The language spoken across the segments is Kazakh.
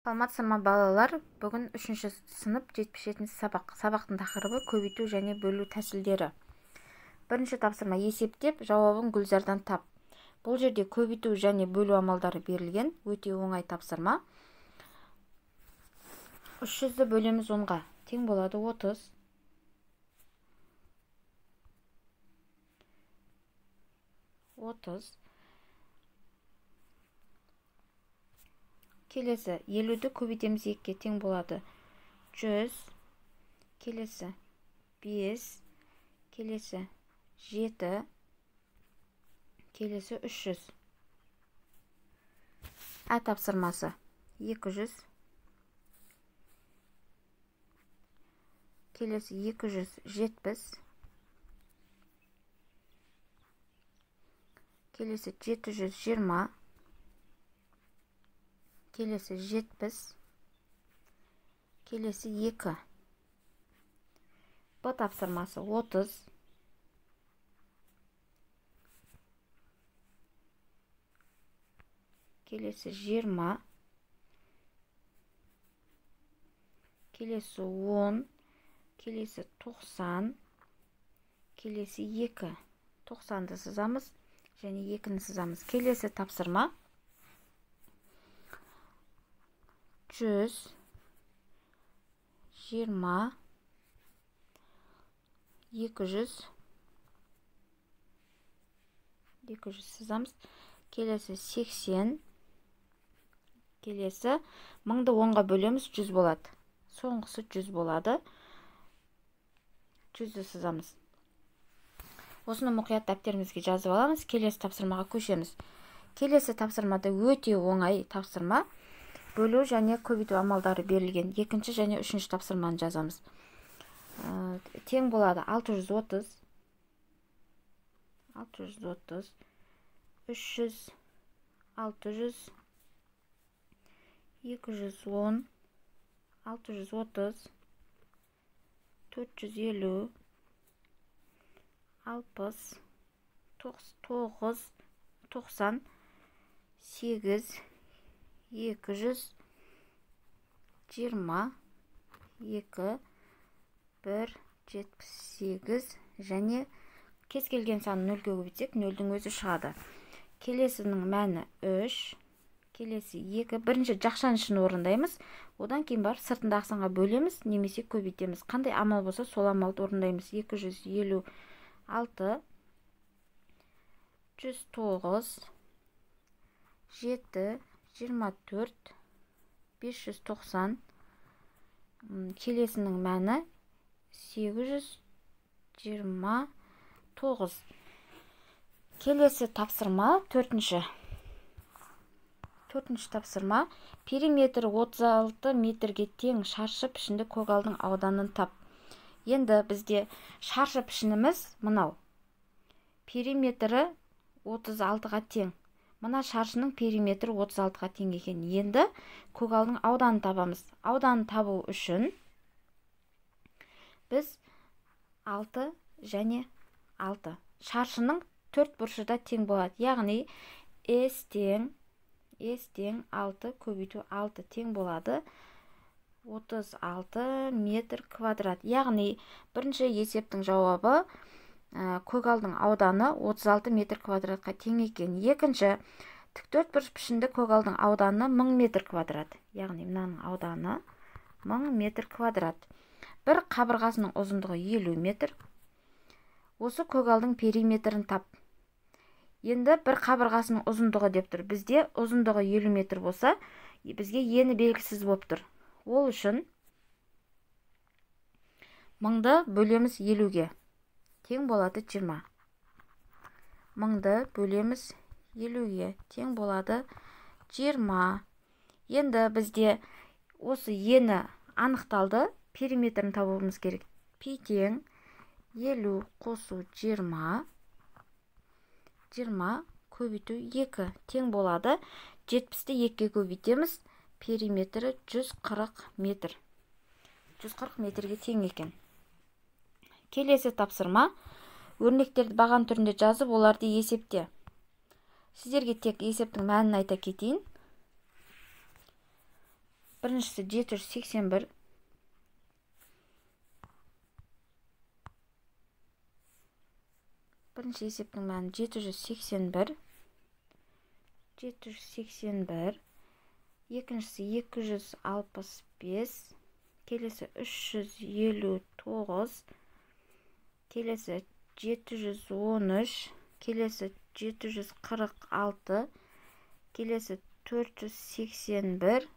Саламатсыздар ма, балалар? Бүгін 3-ші сынып 77-ші сабақ. Сабақтың тақырыбы көбейту және бөлу тәсілдері. Бірінші тапсырма: есептеп, жауабын Гүлзардан тап. Бұл жерде көбейту және бөлу амалдары берілген. Өте оңай тапсырма. 300-ді бөлеміз 10-ға. Тең болады 30. 30. Келесі 50-ді көбейтеміз 2-ге, тең болады 100. Келесі 5, келесі 7, келесі 300. Ә тапсырмасы 200, келесі 270, келесі 720, келесі 70, келесі 2. Б тапсырмасы 30, келесі 20, келесі 10, келесі 90, келесі 2. 90-ды сызамыз және 2-ні сызамыз. Келесі тапсырма 100, 20, 200, 200 сызамыз. Келесі 80, келесі 1000-ды 10-ға бөлеміз, 100 болады. Соңғысы 100 болады. 100-ді сызамыз. Осыны мұқият дәптерімізге жазып аламыз. Келесі тапсырмаға көшеміз. Келесі тапсырмада өте оңай тапсырма. Бөлу және көбейту амалдары берілген. Екінші және үшінші тапсырманы жазамыз. Тең болады 630, 630, 300, 600, 210, 630, 450, 60, 9, 90, 8, 200, 20, 2, 1, 78 және кез келген санын 0-ге көбейтсек, 0-дің өзі шығады. Келесінің мәні 3, келесі 2. Бірінші жақшаның ішін орындаймыз, одан кейін барып сыртындағы санға бөлеміз немесе көбейтеміз. Қандай амал болса, сол амалды орындаймыз. 256, 109, 7, 24, 590. Келесінің мәні 829. Келесі тапсырма төртінші. Төртінші тапсырма: периметрі 36 метрге тең шаршы пішінді көгалдың ауданын тап. Енді бізде шаршы пішініміз мынау. Периметрі 36-ға тең. Мына шаршының периметрі 36-ға тең екен. Енді көгалдың ауданын табамыз. Ауданын табу үшін біз 6 және 6. Шаршының 4 бұрышы да тең болады. Яғни S тең 6 көбейту 6 тең болады 36 метр квадрат. Яғни бірінші есептің жауабы көгалдың ауданы 36 метр квадратқа тең екен. Екінші, тік бұрыш пішінді көгалдың ауданы 1000 метр квадрат. Яғни мынаның ауданы 1000 метр квадрат. Бір қабырғасының ұзындығы 50 метр. Осы көгалдың периметрін тап. Енді бір қабырғасының ұзындығы деп тұр. Бізде ұзындығы 50 метр болса, бізге ені белгісіз болып тұр. Ол үшін 1000-ды бөлеміз 50-ге. Тең болады 20. 1000-ды бөлеміз 50-ге. Тең болады 20. Енді бізде осы ені анықталды. Периметрін табуымыз керек. Пи тең 50 қосу 20, 20 көбейту 2 тең болады. 70-ті 2-ге көбейтеміз. Периметрі 140 метр. 140 метрге тең екен. Келесі тапсырма: өрнектерді баған түрінде жазып, оларды есепте. Сіздерге тек есептің мәнін айта кетейін. Біріншісі 781. Бірінші есептің мәні 781. 781. Екіншісі 265. Келесі 359. Келесі 713. Келесі 746. Келесі 481.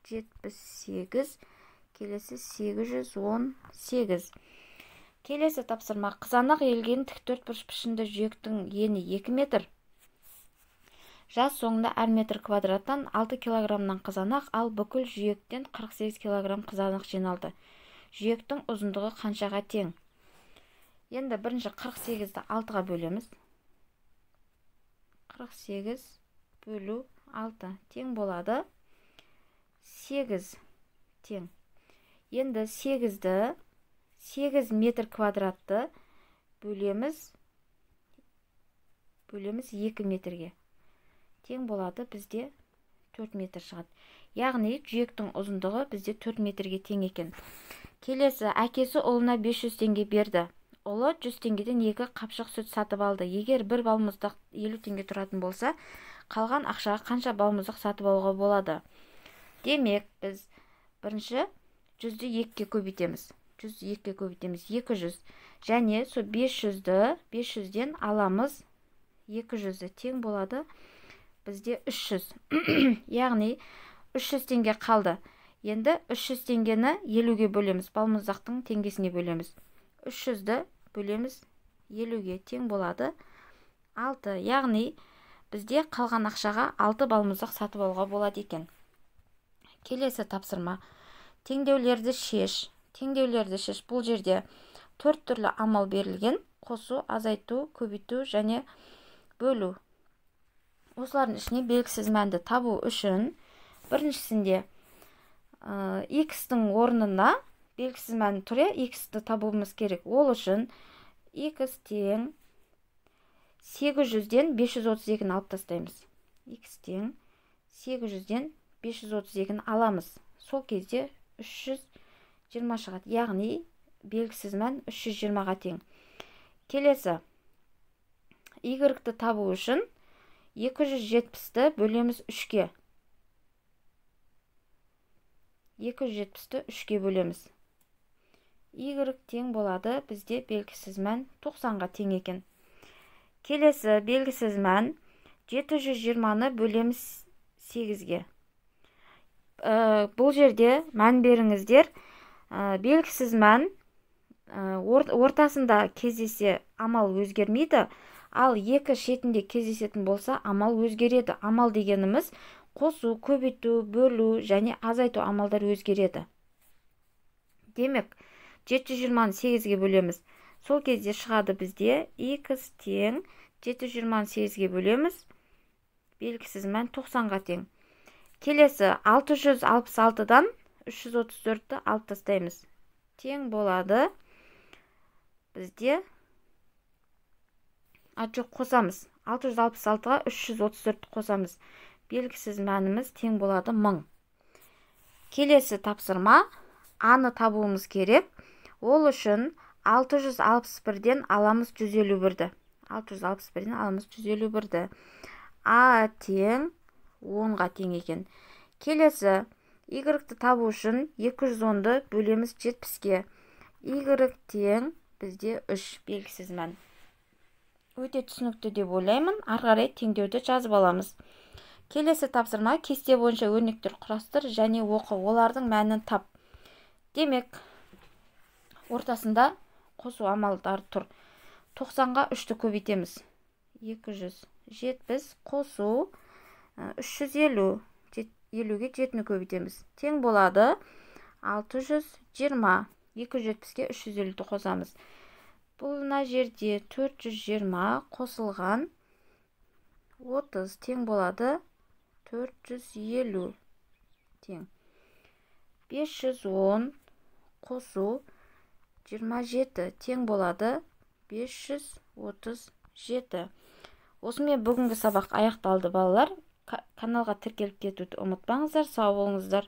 78. Келесі 818. Келесі тапсырма. Қызанақ егілген тік төртбұрыш пішінді жүйектің ені 2 метр. Жаз соңында әр метр квадраттан 6 килограммнан қызанақ, ал бүкіл жүйектен 48 килограмм қызанақ жиналды. Жүйектің ұзындығы қаншаға тең? Енді бірінші 48-ді 6-ға бөлеміз. 48 бөлу 6 тең болады 8 тең. Енді 8-ді 8 метр квадратты бөлеміз 2 метрге. Тең болады бізде 4 метр шығады. Яғни жүйектің ұзындығы бізде 4 метрге тең екен. Келесі, әкесі ұлына 500 теңге берді. Ұлы 100 теңгеден 2 қапшық сүт сатып алды. Егер бір балмұздақ 50 теңге тұратын болса, қалған ақшаға қанша балмұздақ сатып алуға болады? Демек, біз бірінші 100-ді 2-ге көбейтеміз. 100-ді 2-ге көбейтеміз 200. Және сол 500-ді 500-ден аламыз 200-ді тең болады бізде 300. Яғни 300 теңге қалды. Енді 300 теңгені 50-ге бөлеміз. Балмұздақтың теңгесіне бөлеміз. 300-ді бөлеміз 50-ге тең болады 6. Яғни бізде қалған ақшаға 6 балмұздақ сатып алуға болады екен. Келесі тапсырма. Теңдеулерді шеш. Теңдеулерді шеш. Бұл жерде 4 түрлі амал берілген. Қосу, азайту, көбейту және бөлу. Осылардың ішіне белгісіз мәнді табу үшін біріншісінде x-тің орнына белгісіз мән тұр, x-ті табуымыз керек. Ол үшін x тең 800-ден 532-ні алып тастаймыз. X тең 800-ден 532-ні аламыз. Сол кезде 320 шығады. Яғни белгісіз мән 320-ға тең. Келесі y-ті табу үшін 270-ті бөлеміз 3-ке. 270-ті 3-ке бөлеміз. Y тең болады бізде белгісіз мән 90-ға тең екен. Келесі белгісіз мән 720-ны бөлеміз 8-ге. Бұл жерде мән беріңіздер. Белгісіз мән ортасында кездесе амал өзгермейді, ал екі шетінде кездесетін болса амал өзгереді. Амал дегеніміз қосу, көбейту, бөлу және азайту амалдар өзгереді. Демек, 720-ны 8-ге бөлеміз. Сол кезде шығады бізде x тең 720-ны 8-ге бөлеміз. Белгісіз мән 90-ға тең. Келесі 666-дан 334-ті алып тастаймыз. Тең болады бізде жоқ, қосамыз. 666-ға 334-ті қосамыз. Белгісіз мәніміз тең болады 1000. Келесі тапсырма, А-ны табуымыз керек. Ол үшін 661-ден аламыз 151-ді. 661-ден аламыз 151-ді. А тең 10-ға тең екен. Келесі Y-ті табу үшін 210-ды бөлеміз 70-ке. Y тең бізде 3 белгісіз мән. Өте түсінікті деп ойлаймын. Ары қарай теңдеуді жазып аламыз. Келесі тапсырма, кесте бойынша өрнектер құрастыр және оқы, олардың мәнін тап. Демек, ортасында қосу амалдары тұр. 90-ға 3-ті көбейтеміз. 270 қосу 350. 50-ге 7-ні көбейтеміз. Тең болады 620. 270-ге 350-ті қосамыз. Бұл мына жерде 420 қосылған 30 тең болады 450 тең. 510 қосу 27 тең болады 537. Осымен бүгінгі сабақ аяқталды, балалар. Каналға тіркеліп кетуді ұмытпаңыздар. Сау болыңыздар.